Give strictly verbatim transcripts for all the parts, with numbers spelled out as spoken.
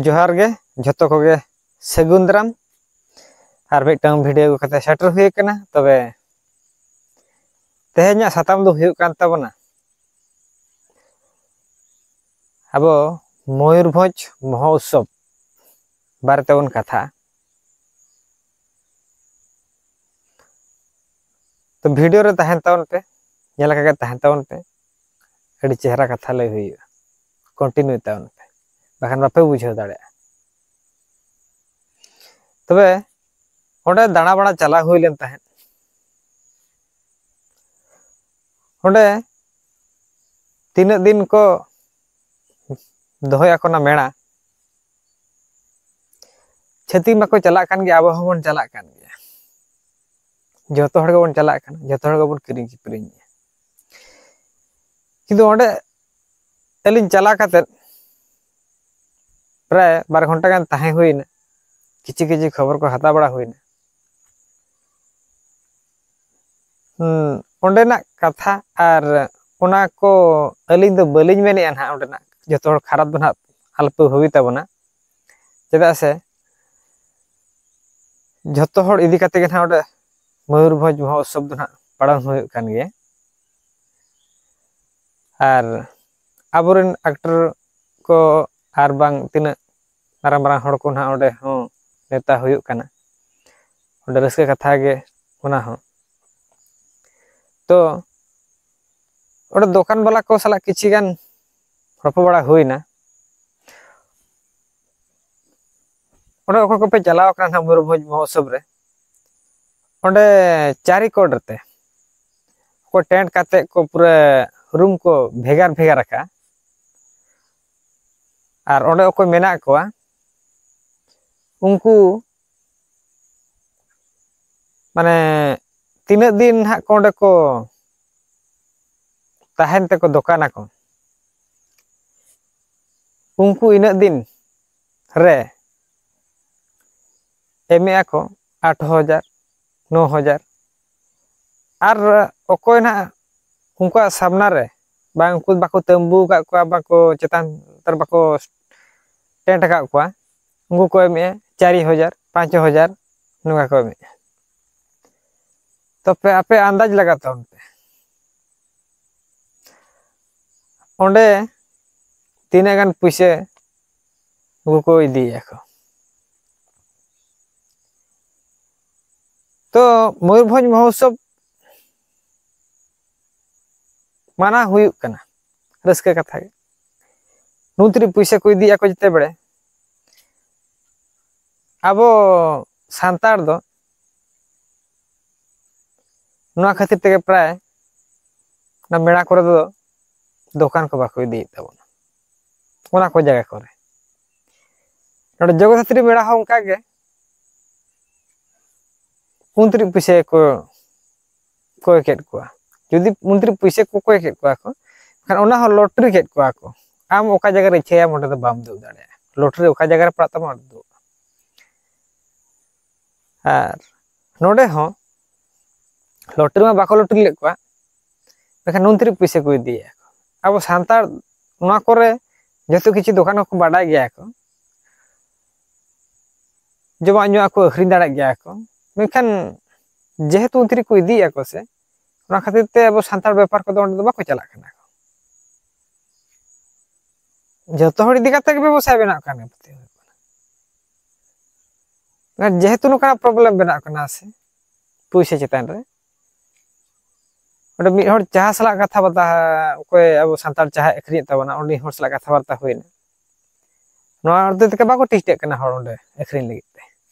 ᱡᱚᱦᱟᱨ ᱜᱮ ᱡᱷᱚᱛᱚ ᱠᱚᱜᱮ, ᱥᱟᱹᱜᱩᱱ ᱫᱟᱨᱟᱢ᱾ ᱟᱨ ᱢᱤᱫᱴᱟᱝ ᱵᱷᱤᱰᱤᱭᱳ ᱟᱹᱜᱩ ᱠᱟᱛᱮ ᱥᱮᱴᱮᱨ ᱦᱩᱭ ᱟᱠᱟᱱᱟ᱾ ᱛᱚᱵᱮ ᱛᱮᱦᱮᱧᱟᱜ ᱥᱟᱛᱟᱢ ᱫᱚ ᱦᱩᱭᱩᱜ ᱠᱟᱱ ᱛᱟᱵᱚᱱᱟ ᱟᱵᱚ ᱢᱚᱭᱩᱨᱵᱷᱚᱸᱡᱽ ᱢᱚᱦᱳᱛᱥᱚᱵᱽ ᱵᱟᱨᱮ ᱛᱮᱵᱚᱱ ᱠᱟᱛᱷᱟᱜᱼᱟ᱾ ᱛᱚ ᱵᱷᱤᱰᱤᱭᱳ ᱨᱮ ᱛᱟᱦᱮᱱ ᱛᱟᱵᱚᱱ ᱯᱮ, ᱧᱮᱞ ᱟᱠᱟᱜᱮ ᱛᱟᱦᱮᱱ ᱛᱟᱵᱚᱱ ᱯᱮ, ᱟᱹᱰᱤ ᱪᱮᱦᱨᱟ ᱠᱟᱛᱷᱟ ᱞᱟᱹᱭ ᱦᱩᱭᱩᱜᱼᱟ᱾ ᱠᱚᱱᱴᱤᱱᱤᱭᱩ ᱛᱟᱵᱚᱱ ᱯᱮ, ᱵᱟᱠᱷᱟᱱ ᱵᱟᱯᱮ ᱵᱩᱡᱷᱟᱹᱣ ᱫᱟᱲᱮᱭᱟᱜᱼᱟ᱾ ᱛᱚᱵᱮ ᱚᱸᱰᱮ ᱫᱟᱬᱟ ᱵᱟᱲᱟ ᱪᱟᱞᱟᱣ ᱦᱩᱭ ᱞᱮᱱ ᱛᱟᱦᱮᱸᱫ᱾ ᱚᱸᱰᱮ ᱛᱤᱱᱟᱹᱜ ᱫᱤᱱ ᱠᱚ ᱫᱚᱦᱚᱭᱟᱠᱚ ᱚᱱᱟ ᱢᱮᱲᱟ, ᱪᱷᱟᱹᱛᱤᱠ ᱢᱟᱠᱚ ᱪᱟᱞᱟᱜ ᱠᱟᱱ ᱜᱮᱭᱟ, ᱟᱵᱚ ᱦᱚᱸᱵᱚᱱ ᱪᱟᱞᱟᱜ ᱠᱟᱱ ᱜᱮᱭᱟ᱾ ᱡᱚᱛᱚ ᱦᱚᱲ ᱜᱮᱵᱚᱱ ᱪᱟᱞᱟᱜ ᱠᱟᱱᱟ, ᱡᱚᱛᱚ ᱦᱚᱲ ᱜᱮᱵᱚᱱ ᱠᱤᱨᱤᱧ ᱠᱤᱨᱤᱧᱮᱫᱼᱟ᱾ ᱠᱤᱱᱛᱩ ᱚᱸᱰᱮ ᱟᱹᱞᱤᱧ ᱪᱟᱞᱟᱣ ᱠᱟᱛᱮᱫ ᱯᱨᱟᱭ ᱵᱟᱨ ᱜᱷᱚᱱᱴᱟ ᱜᱟᱱ ᱛᱟᱦᱮᱸ ᱦᱩᱭᱱᱟ᱾ ᱠᱤᱪᱷᱩ ᱠᱤᱪᱷᱩ ᱠᱷᱚᱵᱚᱨ ᱠᱚ ᱦᱟᱛᱟᱣ ᱵᱟᱲᱟ ᱦᱩᱭᱱᱟ᱾ ᱦᱩᱸ, ᱚᱸᱰᱮᱱᱟᱜ ᱠᱟᱛᱷᱟ ᱟᱨ ᱚᱱᱟ ᱠᱚ ᱟᱹᱞᱤᱧ ᱫᱚ ᱵᱟᱹᱞᱤᱧ ᱢᱮᱱᱮᱫᱼᱟ ᱱᱟᱦᱟᱜ ᱚᱸᱰᱮᱱᱟᱜ ᱡᱚᱛᱚ ᱦᱚᱲ ᱠᱷᱟᱨᱟᱯ ᱫᱚ ᱱᱟᱦᱟᱜ ᱟᱞᱚᱯᱮ ᱵᱷᱟᱹᱵᱤ ᱛᱟᱵᱚᱱᱟ᱾ ᱪᱮᱫᱟᱜ ᱥᱮ ᱡᱷᱚᱛᱚ ᱦᱚᱲ ᱤᱫᱤ ᱠᱟᱛᱮ ᱜᱮ ᱱᱟᱦᱟᱜ ᱚᱸᱰᱮ ᱢᱚᱭᱩᱨᱵᱷᱚᱸᱡᱽ ᱢᱚᱦᱳᱛᱥᱚᱵᱽ ᱫᱚ ᱱᱟᱦᱟᱜ ᱯᱟᱞᱚᱱ ᱦᱩᱭᱩᱜ ᱠᱟᱱ ᱜᱮᱭᱟ᱾ ᱟᱨ ᱟᱵᱚᱨᱮᱱ ᱮᱠᱴᱚᱨ ᱠᱚ ᱟᱨ ᱵᱟᱝ ᱛᱤᱱᱟᱹᱜ ᱢᱟᱨᱟᱝ ᱢᱟᱨᱟᱝ ᱦᱚᱲ ᱠᱚ ᱱᱟᱦᱟᱜ ᱚᱸᱰᱮ ᱦᱚᱸ ᱱᱮᱣᱛᱟ ᱦᱩᱭᱩᱜ ᱠᱟᱱᱟ᱾ ᱚᱸᱰᱮ ᱨᱟᱹᱥᱠᱟᱹ ᱠᱟᱛᱷᱟ ᱜᱮ ᱚᱱᱟ ᱦᱚᱸ᱾ ᱛᱚ ᱚᱸᱰᱮ ᱫᱚᱠᱟᱱ ᱵᱟᱞᱟ ᱠᱚ ᱥᱟᱞᱟᱜ ᱠᱤᱪᱷᱤ ᱜᱟᱱ ᱨᱚᱯᱚᱲ ᱵᱟᱲᱟ ᱦᱩᱭᱱᱟ᱾ ᱚᱸᱰᱮ ᱚᱠᱚᱭ ᱠᱚᱯᱮ ᱪᱟᱞᱟᱣ ᱟᱠᱟᱱᱟ ᱱᱟᱦᱟᱜ ᱢᱚᱭᱩᱨᱵᱷᱚᱸᱡᱽ ᱢᱚᱦᱳᱛᱥᱚᱵᱽ ᱨᱮ, ᱚᱸᱰᱮ ᱪᱟᱹᱨᱤ ᱠᱚᱬ ᱨᱮᱛᱮ ᱚᱠᱚᱭ ᱴᱮᱱᱴ ᱠᱟᱛᱮ ᱠᱚ ᱯᱩᱨᱟᱹ ᱨᱩᱢ ᱠᱚ ᱵᱷᱮᱜᱟᱨ ᱵᱷᱮᱜᱟᱨ ᱟᱠᱟᱫᱼᱟ᱾ ᱟᱨ ᱚᱸᱰᱮ ᱚᱠᱚᱭ ᱢᱮᱱᱟᱜ ᱠᱚᱣᱟ, ᱩᱱᱠᱩ ᱢᱟᱱᱮ ᱛᱤᱱᱟᱹᱜ ᱫᱤᱱ ᱦᱟᱸᱜ ᱠᱚ ᱚᱸᱰᱮ ᱠᱚ ᱛᱟᱦᱮᱱ ᱛᱮᱠᱚ ᱫᱚᱠᱟᱱᱟᱠᱚ, ᱩᱱᱠᱩ ᱤᱱᱟᱹᱜ ᱫᱤᱱ ᱨᱮ ᱮᱢᱮᱜᱼᱟ ᱠᱚ ᱟᱴ ᱦᱟᱡᱟᱨ, ᱱᱚ ᱦᱟᱡᱟᱨ᱾ ᱟᱨ ᱚᱠᱚᱭ ᱱᱟᱦᱟᱜ ᱩᱱᱠᱩᱣᱟᱜ ᱥᱟᱢᱱᱟ ᱨᱮ ᱵᱟᱝ, ᱩᱱᱠᱩ ᱵᱟᱠᱚ ᱛᱟᱹᱢᱵᱩ ᱟᱠᱟᱫ ᱠᱚᱣᱟ, ᱵᱟᱠᱚ ᱪᱮᱛᱟᱱ ᱨᱮ ᱵᱟᱠᱚ ᱨᱮᱱᱴ ᱟᱠᱟᱫ ᱠᱚᱣᱟ, ᱩᱱᱠᱩ ᱠᱚ ᱮᱢᱮᱜᱼᱟ ᱪᱟᱨ ᱦᱟᱡᱟᱨ, ᱯᱟᱸᱪ ᱦᱟᱡᱟᱨ, ᱱᱚᱝᱠᱟ ᱠᱚ ᱮᱢᱮᱜᱼᱟ᱾ ᱛᱚᱵᱮ ᱟᱯᱮ ᱟᱱᱫᱟᱡᱽ ᱞᱟᱜᱟᱣ ᱛᱟᱵᱚᱱ ᱯᱮ, ᱚᱸᱰᱮ ᱛᱤᱱᱟᱹᱜ ᱜᱟᱱ ᱯᱩᱭᱥᱟᱹ ᱩᱱᱠᱩ ᱠᱚ ᱤᱫᱤᱭᱮᱫᱼᱟ ᱠᱚ᱾ ᱛᱚ ᱢᱚᱭᱩᱨᱵᱷᱚᱸᱡᱽ ᱢᱚᱦᱳᱛᱥᱚᱵᱽ ᱢᱟᱱᱟᱣ ᱦᱩᱭᱩᱜ ᱠᱟᱱᱟ, ᱨᱟᱹᱥᱠᱟᱹ ᱠᱟᱛᱷᱟ ᱜᱮ᱾ ᱱᱩᱱᱛᱤᱨᱤ ᱯᱩᱭᱥᱟᱹ ᱠᱚ ᱤᱫᱤᱭᱮᱫᱼᱟ ᱠᱚ ᱡᱮᱛᱮ ᱵᱮᱲᱮ, ᱟᱵᱚ ᱥᱟᱱᱛᱟᱲ ᱫᱚ ᱱᱚᱣᱟ ᱠᱷᱟᱹᱛᱤᱨ ᱛᱮᱜᱮ ᱯᱨᱟᱭ ᱚᱱᱟ ᱢᱮᱞᱟ ᱠᱚᱨᱮ ᱫᱚ ᱫᱚᱠᱟᱱ ᱠᱚ ᱵᱟᱠᱚ ᱤᱫᱤᱭᱮᱫ ᱛᱟᱵᱚᱱᱟ᱾ ᱚᱱᱟ ᱠᱚ ᱡᱟᱭᱜᱟ ᱠᱚᱨᱮ, ᱱᱚᱰᱮ ᱡᱚᱜᱚᱫᱷᱟᱛᱨᱤ ᱢᱮᱞᱟ ᱦᱚᱸ ᱚᱱᱠᱟ ᱜᱮ ᱩᱱᱛᱤᱨᱤ ᱯᱩᱭᱥᱟᱹ ᱠᱚ ᱠᱚᱭ ᱠᱮᱫ ᱠᱚᱣᱟ᱾ ᱡᱩᱫᱤ ᱩᱱᱛᱤᱨᱤ ᱯᱩᱭᱥᱟᱹ ᱠᱚ ᱠᱚᱭ ᱠᱮᱫ ᱠᱚᱣᱟ ᱠᱚ, ᱮᱱᱠᱷᱟᱱ ᱚᱱᱟ ᱦᱚᱸ ᱞᱚᱴᱟᱨᱤ ᱠᱮᱫ ᱠᱚᱣᱟ ᱠᱚ᱾ ᱟᱢ ᱚᱠᱟ ᱡᱟᱭᱜᱟ ᱨᱮ ᱤᱪᱪᱷᱟᱹᱭᱟᱢ ᱚᱸᱰᱮ ᱫᱚ ᱵᱟᱢ ᱫᱩᱲᱩᱵ ᱫᱟᱲᱮᱭᱟᱜᱼᱟ᱾ ᱞᱚᱴᱟᱨᱤ ᱚᱠᱟ ᱡᱟᱭᱜᱟ ᱨᱮ ᱯᱟᱲᱟᱜ ᱛᱟᱢᱟ ᱚᱸᱰᱮ ᱫᱩᱲᱩᱵ᱾ ᱟᱨ ᱱᱚᱰᱮ ᱦᱚᱸ ᱞᱚᱴᱟᱨᱤ ᱢᱟ ᱵᱟᱠᱚ ᱞᱚᱴᱟᱨᱤ ᱞᱮᱫ ᱠᱚᱣᱟ, ᱢᱮᱱᱠᱷᱟᱱ ᱱᱩᱱᱛᱤᱨᱤ ᱯᱩᱭᱥᱟᱹ ᱠᱚ ᱤᱫᱤᱭᱮᱫᱼᱟ ᱠᱚ᱾ ᱟᱵᱚ ᱥᱟᱱᱛᱟᱲ ᱱᱚᱣᱟ ᱠᱚᱨᱮ ᱡᱚᱛᱚ ᱠᱤᱪᱷᱩ ᱫᱚᱠᱟᱱ ᱦᱚᱸᱠᱚ ᱵᱟᱰᱟᱭ ᱜᱮᱭᱟ ᱠᱚ, ᱡᱚᱢᱟᱜ ᱧᱩᱣᱟᱜ ᱠᱚ ᱟᱹᱠᱷᱨᱤᱧ ᱫᱟᱲᱮᱭᱟᱜ ᱜᱮᱭᱟ ᱠᱚ, ᱢᱮᱱᱠᱷᱟᱱ ᱡᱮᱦᱮᱛᱩ ᱚᱱᱛᱤᱨᱤ ᱠᱚ ᱤᱫᱤᱭᱮᱫᱼᱟ ᱠᱚ ᱥᱮ, ᱚᱱᱟ ᱠᱷᱟᱹᱛᱤᱨ ᱛᱮ ᱟᱵᱚ ᱥᱟᱱᱛᱟᱲ ᱵᱮᱯᱟᱨ ᱠᱚᱫᱚ ᱚᱸᱰᱮ ᱫᱚ ᱵᱟᱠᱚ ᱪᱟᱞᱟᱜ ᱠᱟᱱᱟ᱾ ᱡᱚᱛᱚ ᱦᱚᱲ ᱤᱫᱤ ᱠᱟᱛᱮ ᱜᱮ ᱵᱮᱵᱚᱥᱟᱭ ᱵᱮᱱᱟᱜ ᱠᱟᱱ ᱜᱮ᱾ ᱟᱨ ᱡᱮᱦᱮᱛᱩ ᱱᱚᱝᱠᱟᱱᱟᱜ ᱯᱨᱚᱵᱞᱮᱢ ᱵᱮᱱᱟᱜ ᱠᱟᱱᱟ ᱥᱮ ᱯᱩᱭᱥᱟᱹ ᱪᱮᱛᱟᱱ ᱨᱮ, ᱚᱸᱰᱮ ᱢᱤᱫ ᱦᱚᱲ ᱡᱟᱦᱟᱸ ᱥᱟᱞᱟᱜ ᱠᱟᱛᱷᱟ ᱵᱟᱨᱛᱟ, ᱚᱠᱚᱭ ᱟᱵᱚ ᱥᱟᱱᱛᱟᱲ ᱪᱟᱦᱟᱭ ᱟᱹᱠᱷᱨᱤᱧᱮᱫ ᱛᱟᱵᱚᱱᱟ, ᱩᱱᱤ ᱦᱚᱲ ᱥᱟᱞᱟᱜ ᱠᱟᱛᱷᱟ ᱵᱟᱨᱛᱟ ᱦᱩᱭᱱᱟ, ᱱᱚᱣᱟ ᱦᱚᱛᱮᱡ ᱛᱮᱜᱮ ᱵᱟᱠᱚ ᱴᱮᱥᱴᱮᱫ ᱠᱟᱱᱟ ᱦᱚᱲ ᱚᱸᱰᱮ ᱟᱹᱠᱷᱨᱤᱧ ᱞᱟᱹᱜᱤᱫ ᱛᱮ᱾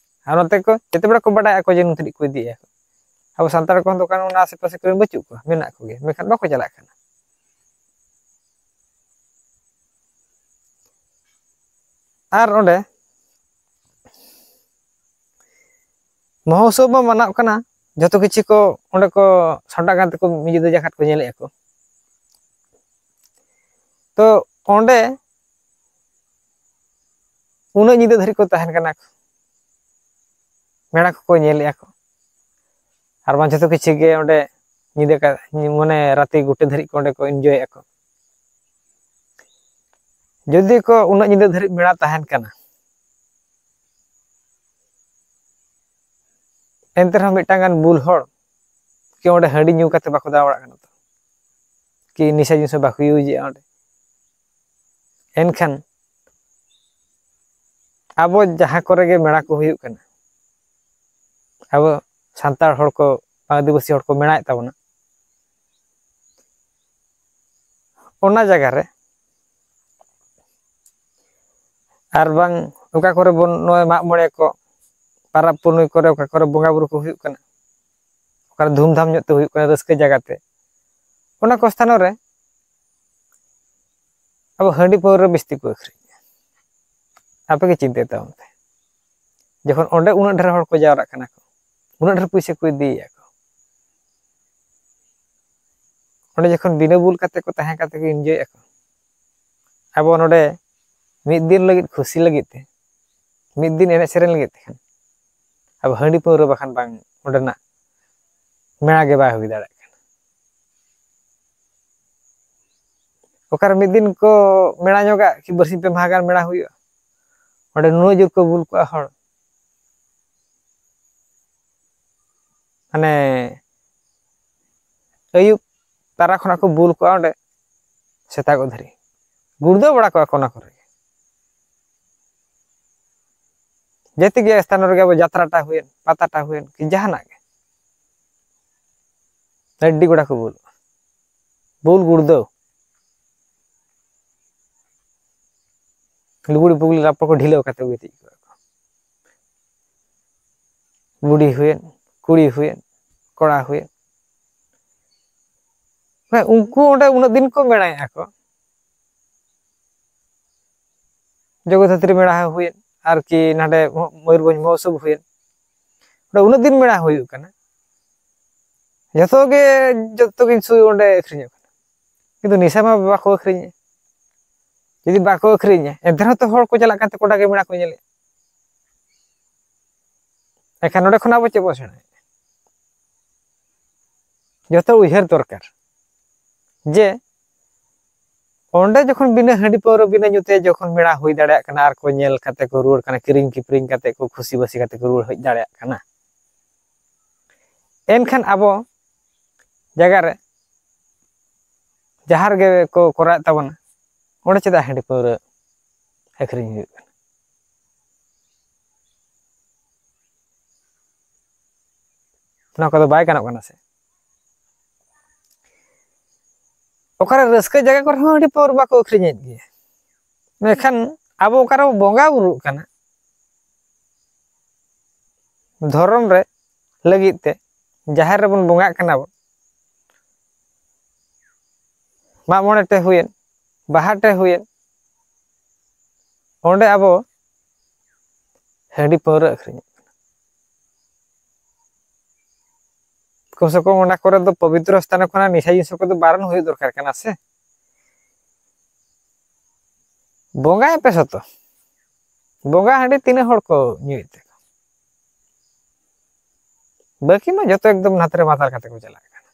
ᱟᱨ ᱱᱚᱛᱮ ᱠᱚ ᱡᱮᱛᱮ ᱵᱮᱲᱟ ᱠᱚ ᱵᱟᱰᱟᱭᱟ ᱠᱚ ᱡᱮ ᱱᱩᱱᱛᱤᱨᱤᱡ ᱠᱚ ᱤᱫᱤᱭᱮᱫᱼᱟ᱾ ᱟᱵᱚ ᱥᱟᱱᱛᱟᱲ ᱠᱚᱦᱚᱸ ᱫᱚᱠᱟᱱ ᱚᱱᱟ ᱟᱥᱮ ᱯᱟᱥᱮ ᱠᱚᱨᱮ ᱵᱟᱹᱪᱩᱜ ᱠᱚᱣᱟ, ᱢᱮᱱᱟᱜ ᱠᱚᱜᱮᱭᱟ, ᱢᱮᱱᱠᱷᱟᱱ ᱵᱟᱠᱚ ᱪᱟᱞᱟᱜ ᱠᱟᱱᱟ᱾ ᱟᱨ ᱚᱸᱰᱮ ᱢᱚᱦᱳᱛᱥᱚᱵ ᱢᱟ ᱢᱟᱱᱟᱜ ᱠᱟᱱᱟ, ᱡᱚᱛᱚ ᱠᱤᱪᱷᱩ ᱠᱚ ᱚᱸᱰᱮ ᱠᱚ ᱥᱟᱢᱴᱟᱜ ᱠᱟᱱ ᱛᱮᱠᱚ ᱢᱤᱫ ᱧᱤᱫᱟᱹ ᱡᱟᱠᱟᱛ ᱠᱚ ᱧᱮᱞᱮᱫᱼᱟ ᱠᱚ᱾ ᱛᱚ ᱚᱸᱰᱮ ᱩᱱᱟᱹᱜ ᱧᱤᱫᱟᱹ ᱫᱷᱟᱹᱨᱤᱡ ᱠᱚ ᱛᱟᱦᱮᱱ ᱠᱟᱱᱟ ᱠᱚ, ᱢᱮᱞᱟ ᱠᱚᱠᱚ ᱧᱮᱞᱮᱫᱼᱟ ᱠᱚ᱾ ᱟᱨ ᱵᱟᱝ ᱡᱚᱛᱚ ᱠᱤᱪᱷᱩ ᱜᱮ ᱚᱸᱰᱮ ᱧᱤᱫᱟᱹ ᱠᱟ-, ᱢᱟᱱᱮ ᱨᱟᱛᱮ ᱜᱚᱴᱟ ᱫᱷᱟᱹᱨᱤᱡ ᱠᱚ ᱚᱸᱰᱮ ᱠᱚ ᱤᱱᱡᱚᱭᱮᱫᱼᱟ ᱠᱚ᱾ ᱡᱩᱫᱤ ᱠᱚ ᱩᱱᱟᱹᱜ ᱧᱤᱫᱟᱹ ᱫᱷᱟᱹᱨᱤᱡ ᱢᱮᱞᱟ ᱛᱟᱦᱮᱱ ᱠᱟᱱᱟ, ᱮᱱᱛᱮ ᱨᱮᱦᱚᱸ ᱢᱤᱫᱴᱟᱝ ᱜᱟᱱ ᱵᱩᱞ ᱦᱚᱲ ᱠᱤ ᱚᱸᱰᱮ ᱦᱟᱺᱰᱤ ᱧᱩ ᱠᱟᱛᱮ ᱵᱟᱠᱚ ᱫᱟᱬᱟ ᱵᱟᱲᱟᱜ ᱠᱟᱱᱟ ᱛᱚ, ᱠᱤ ᱱᱤᱥᱟ ᱡᱤᱱᱤᱥ ᱦᱚᱸ ᱵᱟᱠᱚ ᱤᱭᱩᱡᱮᱜᱼᱟ ᱚᱸᱰᱮ᱾ ᱮᱱᱠᱷᱟᱱ ᱟᱵᱚ ᱡᱟᱦᱟᱸ ᱠᱚᱨᱮ ᱜᱮ ᱢᱮᱞᱟ ᱠᱚ ᱦᱩᱭᱩᱜ ᱠᱟᱱᱟ, ᱟᱵᱚ ᱥᱟᱱᱛᱟᱲ ᱦᱚᱲ ᱠᱚ, ᱟᱹᱫᱤᱵᱟᱹᱥᱤ ᱦᱚᱲ ᱠᱚ ᱢᱮᱞᱟᱭᱮᱫ ᱛᱟᱵᱚᱱᱟ, ᱚᱱᱟ ᱡᱟᱭᱜᱟ ᱨᱮ ᱟᱨ ᱵᱟᱝ ᱚᱠᱟ ᱠᱚᱨᱮ ᱵᱚᱱ ᱱᱚᱜᱼᱚᱭ ᱢᱟᱜ ᱢᱚᱬᱮ ᱠᱚ, ᱯᱟᱨᱟᱵᱽ ᱯᱩᱱᱟᱹᱭ ᱠᱚᱨᱮ ᱚᱠᱟ ᱠᱚᱨᱮ ᱵᱚᱸᱜᱟ ᱵᱩᱨᱩ ᱠᱚ ᱦᱩᱭᱩᱜ ᱠᱟᱱᱟ, ᱚᱠᱟᱨᱮ ᱫᱷᱩᱢᱫᱷᱟᱢ ᱧᱚᱜ ᱛᱮ ᱦᱩᱭᱩᱜ ᱠᱟᱱᱟ ᱨᱟᱹᱥᱠᱟᱹ ᱡᱟᱭᱜᱟ ᱛᱮ, ᱚᱱᱟ ᱠᱚ ᱥᱛᱷᱟᱱᱚ ᱨᱮ ᱟᱵᱚ ᱦᱟᱺᱰᱤ ᱯᱟᱹᱣᱨᱟᱹ ᱵᱤᱥᱛᱤ ᱠᱚ ᱟᱹᱠᱷᱨᱤᱧᱟ᱾ ᱟᱯᱮ ᱜᱮ ᱪᱤᱱᱛᱟᱹᱭ ᱛᱟᱵᱚᱱ ᱯᱮ, ᱡᱚᱠᱷᱚᱱ ᱚᱸᱰᱮ ᱩᱱᱟᱹᱜ ᱰᱷᱮᱨ ᱦᱚᱲ ᱠᱚ ᱡᱟᱣᱨᱟᱜ ᱠᱟᱱᱟ ᱠᱚ, ᱩᱱᱟᱹᱜ ᱰᱷᱮᱨ ᱯᱩᱭᱥᱟᱹ ᱠᱚ ᱤᱫᱤᱭᱮᱫᱼᱟ ᱠᱚ, ᱚᱸᱰᱮ ᱡᱚᱠᱷᱚᱱ ᱵᱤᱱᱟᱹ ᱵᱩᱞ ᱠᱟᱛᱮ ᱠᱚ ᱛᱟᱦᱮᱸ ᱠᱟᱛᱮ ᱠᱚ ᱤᱱᱡᱚᱭᱮᱫᱼᱟ ᱠᱚ, ᱟᱵᱚ ᱱᱚᱰᱮ ᱢᱤᱫ ᱫᱤᱱ ᱞᱟᱹᱜᱤᱫ ᱠᱷᱩᱥᱤ ᱞᱟᱹᱜᱤᱫ ᱛᱮ, ᱢᱤᱫ ᱫᱤᱱ ᱮᱱᱮᱡ ᱥᱮᱨᱮᱧ ᱞᱟᱹᱜᱤᱫ ᱛᱮ ᱠᱷᱟᱱ ᱟᱵᱚ ᱦᱟᱺᱰᱤ ᱯᱟᱹᱣᱨᱟᱹ ᱵᱟᱠᱷᱟᱱ ᱵᱟᱝ ᱚᱸᱰᱮᱱᱟᱜ ᱢᱮᱞᱟ ᱜᱮ ᱵᱟᱭ ᱦᱩᱭ ᱫᱟᱲᱮᱭᱟᱜ ᱠᱟᱱᱟ᱾ ᱚᱠᱟᱨᱮ ᱢᱤᱫ ᱫᱤᱱ ᱠᱚ ᱢᱮᱞᱟ ᱧᱚᱜᱟ ᱠᱤ ᱵᱟᱨᱥᱤᱧ ᱯᱮ ᱢᱟᱦᱟ ᱜᱟᱱ ᱢᱮᱞᱟ ᱦᱩᱭᱩᱜᱼᱟ, ᱚᱸᱰᱮ ᱱᱩᱱᱟᱹᱜ ᱡᱳᱨ ᱠᱚ ᱵᱩᱞ ᱠᱚᱜᱼᱟ ᱦᱚᱲ, ᱢᱟᱱᱮ ᱟᱹᱭᱩᱵ ᱛᱟᱨᱟ ᱠᱷᱚᱱᱟᱜ ᱠᱚ ᱵᱩᱞ ᱠᱚᱜᱼᱟ ᱚᱸᱰᱮ ᱥᱮᱛᱟᱜᱚᱜ ᱫᱷᱟᱹᱨᱤᱡ, ᱜᱩᱲᱫᱟᱹᱣ ᱵᱟᱲᱟ ᱠᱚᱜᱼᱟ ᱠᱚ ᱚᱱᱟ ᱠᱚᱨᱮ ᱜᱮ᱾ ᱡᱮᱛᱮ ᱜᱮ ᱥᱛᱷᱟᱱ ᱨᱮᱜᱮ ᱟᱵᱚ ᱡᱟᱛᱨᱟᱴᱟ ᱦᱩᱭᱮᱱ, ᱯᱟᱛᱟᱴᱟ ᱦᱩᱭᱮᱱ, ᱠᱤ ᱡᱟᱦᱟᱱᱟᱜ ᱜᱮ, ᱟᱹᱰᱤ ᱜᱚᱴᱟ ᱠᱚ ᱵᱩᱞᱩᱜᱼᱟ, ᱵᱩᱞ ᱜᱩᱲᱫᱟᱹᱣ, ᱞᱩᱜᱽᱲᱤ ᱯᱩᱜᱽᱲᱤ ᱞᱟᱯᱚ ᱠᱚ ᱰᱷᱤᱞᱟᱹᱣ ᱠᱟᱛᱮ ᱠᱚ ᱜᱤᱛᱤᱡ ᱠᱚᱜᱼᱟ ᱠᱚ᱾ ᱵᱩᱰᱷᱤ ᱦᱩᱭᱮᱱ, ᱠᱩᱲᱤ ᱦᱩᱭᱮᱱ, ᱠᱚᱲᱟ ᱦᱩᱭᱮᱱ, ᱢᱟᱱᱮ ᱩᱱᱠᱩ ᱚᱸᱰᱮ ᱩᱱᱟᱹᱜ ᱫᱤᱱ ᱠᱚ ᱢᱮᱲᱟᱭᱮᱫᱼᱟ ᱠᱚ, ᱡᱚᱜᱚᱫᱷᱟᱛᱨᱤ ᱢᱮᱞᱟ ᱦᱚᱸ ᱦᱩᱭᱮᱱ, ᱟᱨᱠᱤ ᱱᱟᱰᱮ ᱢᱚᱭᱩᱨᱵᱷᱚᱸᱡᱽ ᱢᱚᱦᱳᱛᱥᱚᱵᱽ ᱦᱩᱭᱮᱱ, ᱚᱸᱰᱮ ᱩᱱᱟᱹᱜ ᱫᱤᱱ ᱢᱮᱞᱟ ᱦᱩᱭᱩᱜ ᱠᱟᱱᱟ, ᱡᱚᱛᱚ ᱜᱮ, ᱡᱚᱛᱚ ᱜᱮ ᱥᱩᱫᱷᱩ ᱚᱸᱰᱮ ᱟᱹᱠᱷᱨᱤᱧᱚᱜ ᱠᱟᱱᱟ, ᱠᱤᱱᱛᱩ ᱱᱮᱥᱟ ᱢᱟ ᱵᱟᱠᱚ ᱟᱹᱠᱷᱨᱤᱧᱮᱫ᱾ ᱡᱩᱫᱤ ᱵᱟᱠᱚ ᱟᱹᱠᱷᱨᱤᱧᱟ, ᱮᱱᱛᱮ ᱨᱮᱦᱚᱸ ᱛᱚ ᱦᱚᱲ ᱠᱚ ᱪᱟᱞᱟᱜ ᱠᱟᱱ ᱛᱮ ᱜᱚᱴᱟ ᱜᱮ ᱢᱮᱞᱟ ᱠᱚ ᱧᱮᱞᱮᱫ᱾ ᱮᱱᱠᱷᱟᱱ ᱱᱚᱰᱮ ᱠᱷᱚᱱ ᱟᱵᱚ ᱪᱮᱫ ᱵᱚᱱ ᱥᱮᱬᱟᱭᱟ? ᱡᱚᱛᱚ ᱩᱭᱦᱟᱹᱨ ᱫᱚᱨᱠᱟᱨ ᱡᱮ ᱚᱸᱰᱮ ᱡᱚᱠᱷᱚᱱ ᱵᱤᱱᱟᱹ ᱦᱟᱺᱰᱤ ᱯᱟᱹᱣᱨᱟᱹ ᱵᱤᱱᱟᱹ ᱧᱩ ᱛᱮ ᱡᱚᱠᱷᱚᱱ ᱢᱮᱞᱟ ᱦᱩᱭ ᱫᱟᱲᱮᱭᱟᱜ ᱠᱟᱱᱟ ᱟᱨ ᱠᱚ ᱧᱮᱞ ᱠᱟᱛᱮ ᱠᱚ ᱨᱩᱣᱟᱹᱲ ᱠᱟᱱᱟ, ᱠᱤᱨᱤᱧ ᱠᱤᱯᱨᱤᱧ ᱠᱟᱛᱮ ᱠᱚ ᱠᱷᱩᱥᱤ ᱵᱟᱹᱥᱤ ᱠᱟᱛᱮ ᱠᱚ ᱨᱩᱣᱟᱹᱲ ᱦᱮᱡ ᱫᱟᱲᱮᱭᱟᱜ ᱠᱟᱱᱟ, ᱮᱱᱠᱷᱟᱱ ᱟᱵᱚ ᱡᱟᱭᱜᱟ ᱨᱮ ᱡᱟᱦᱟᱸ ᱨᱮᱜᱮ ᱠᱚ ᱠᱚᱨᱟᱣᱮᱫ ᱛᱟᱵᱚᱱᱟ, ᱚᱸᱰᱮ ᱪᱮᱫᱟᱜ ᱦᱟᱺᱰᱤ ᱯᱟᱹᱣᱨᱟᱹ ᱟᱹᱠᱷᱨᱤᱧ ᱦᱩᱭᱩᱜ ᱠᱟᱱᱟ? ᱱᱚᱣᱟ ᱠᱚᱫᱚ ᱵᱟᱭ ᱜᱟᱱᱚᱜ ᱠᱟᱱᱟ ᱥᱮ? ᱚᱠᱟᱨᱮ ᱨᱟᱹᱥᱠᱟᱹ ᱡᱟᱭᱜᱟ ᱠᱚᱨᱮ ᱦᱚᱸ ᱦᱟᱺᱰᱤ ᱯᱟᱹᱣᱨᱟᱹ ᱵᱟᱠᱚ ᱟᱹᱠᱷᱨᱤᱧᱮᱫ ᱜᱮᱭᱟ᱾ ᱢᱮᱱᱠᱷᱟᱱ ᱟᱵᱚ ᱚᱠᱟᱨᱮ ᱵᱚᱸᱜᱟ ᱵᱩᱨᱩᱜ ᱠᱟᱱᱟ, ᱫᱷᱚᱨᱚᱢ ᱨᱮ ᱞᱟᱹᱜᱤᱫ ᱛᱮ ᱡᱟᱦᱮᱨ ᱨᱮᱵᱚᱱ ᱵᱚᱸᱜᱟᱜ ᱠᱟᱱᱟ ᱵᱚᱱ, ᱢᱟᱜ ᱢᱚᱬᱮ ᱴᱷᱮᱡ ᱦᱩᱭᱮᱱ, ᱵᱟᱦᱟ ᱴᱷᱮᱡ ᱦᱩᱭᱮᱱ, ᱚᱸᱰᱮ ᱟᱵᱚ ᱦᱟᱺᱰᱤ ᱯᱟᱹᱣᱨᱟᱹ ᱟᱹᱠᱷᱨᱤᱧᱚᱜ ᱠᱟᱱᱟ᱾ ᱠᱚᱢ ᱥᱮ ᱠᱚᱢ ᱚᱱᱟ ᱠᱚᱨᱮ ᱫᱚ ᱯᱚᱵᱤᱛᱨᱚ ᱥᱛᱷᱟᱱ ᱠᱷᱚᱱᱟᱜ ᱱᱤᱥᱟ ᱡᱤᱱᱤᱥ ᱠᱚᱫᱚ ᱵᱟᱨᱚᱱ ᱦᱩᱭᱩᱜ ᱫᱚᱨᱠᱟᱨ ᱠᱟᱱᱟ ᱥᱮ? ᱵᱚᱸᱜᱟᱭ ᱯᱮ ᱥᱚᱛᱚ, ᱵᱚᱸᱜᱟ ᱦᱟᱺᱰᱤ ᱛᱤᱱᱟᱹᱜ ᱦᱚᱲ ᱠᱚ ᱧᱩᱭᱮᱫ ᱛᱮ? ᱵᱟᱹᱠᱤ ᱢᱟ ᱡᱚᱛᱚ ᱮᱠᱫᱚᱢ ᱱᱟᱛᱮ ᱨᱮ ᱢᱟᱛᱟᱞ ᱠᱟᱛᱮ ᱠᱚ ᱪᱟᱞᱟᱜ ᱠᱟᱱᱟ᱾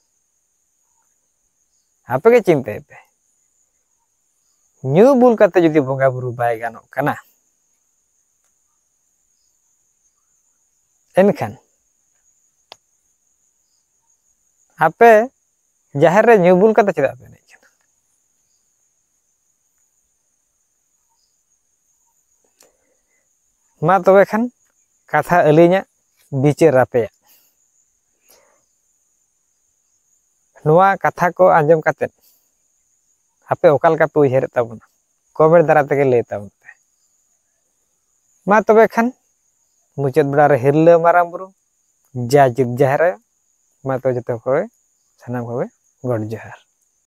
ᱟᱯᱮ ᱜᱮ ᱪᱤᱱᱛᱟᱹᱭ ᱯᱮ, ᱧᱩ ᱵᱩᱞ ᱠᱟᱛᱮ ᱡᱩᱫᱤ ᱵᱚᱸᱜᱟ ᱵᱩᱨᱩ ᱵᱟᱭ ᱜᱟᱱᱚᱜ ᱠᱟᱱᱟ, ᱮᱱᱠᱷᱟᱱ ᱟᱯᱮ ᱡᱟᱦᱮᱨ ᱨᱮ ᱧᱩ ᱵᱩᱞ ᱠᱟᱛᱮ ᱪᱮᱫᱟᱜ ᱯᱮ ᱮᱱᱮᱡ ᱠᱟᱱᱟ? ᱢᱟ ᱛᱚᱵᱮ ᱠᱷᱟᱱ ᱠᱟᱛᱷᱟ ᱟᱹᱞᱤᱧᱟᱜ, ᱵᱤᱪᱟᱹᱨ ᱟᱯᱮᱭᱟᱜ᱾ ᱱᱚᱣᱟ ᱠᱟᱛᱷᱟ ᱠᱚ ᱟᱸᱡᱚᱢ ᱠᱟᱛᱮ ᱟᱯᱮ ᱚᱠᱟ ᱞᱮᱠᱟ ᱯᱮ ᱩᱭᱦᱟᱹᱨᱮᱫ ᱛᱟᱵᱚᱱᱟ, ᱠᱚᱢᱮᱱᱴ ᱫᱟᱨᱟ ᱛᱮᱜᱮ ᱞᱟᱹᱭ ᱛᱟᱵᱚᱱ ᱯᱮ᱾ ᱢᱟ ᱛᱚᱵᱮ ᱠᱷᱟᱱ ᱢᱩᱪᱟᱹᱫ ᱵᱮᱲᱟ ᱨᱮ ᱦᱤᱨᱞᱟᱹ ᱢᱟᱨᱟᱝ ᱵᱩᱨᱩ, ᱡᱟ ᱡᱩᱜᱽ ᱡᱟᱦᱮᱨ ᱟᱭᱳ, ᱢᱟ ᱛᱚᱵᱮ ᱡᱚᱛᱚ ᱠᱚᱜᱮ, ᱥᱟᱱᱟᱢ ᱠᱚᱜᱮ ᱜᱚᱰ ᱡᱚᱦᱟᱨ᱾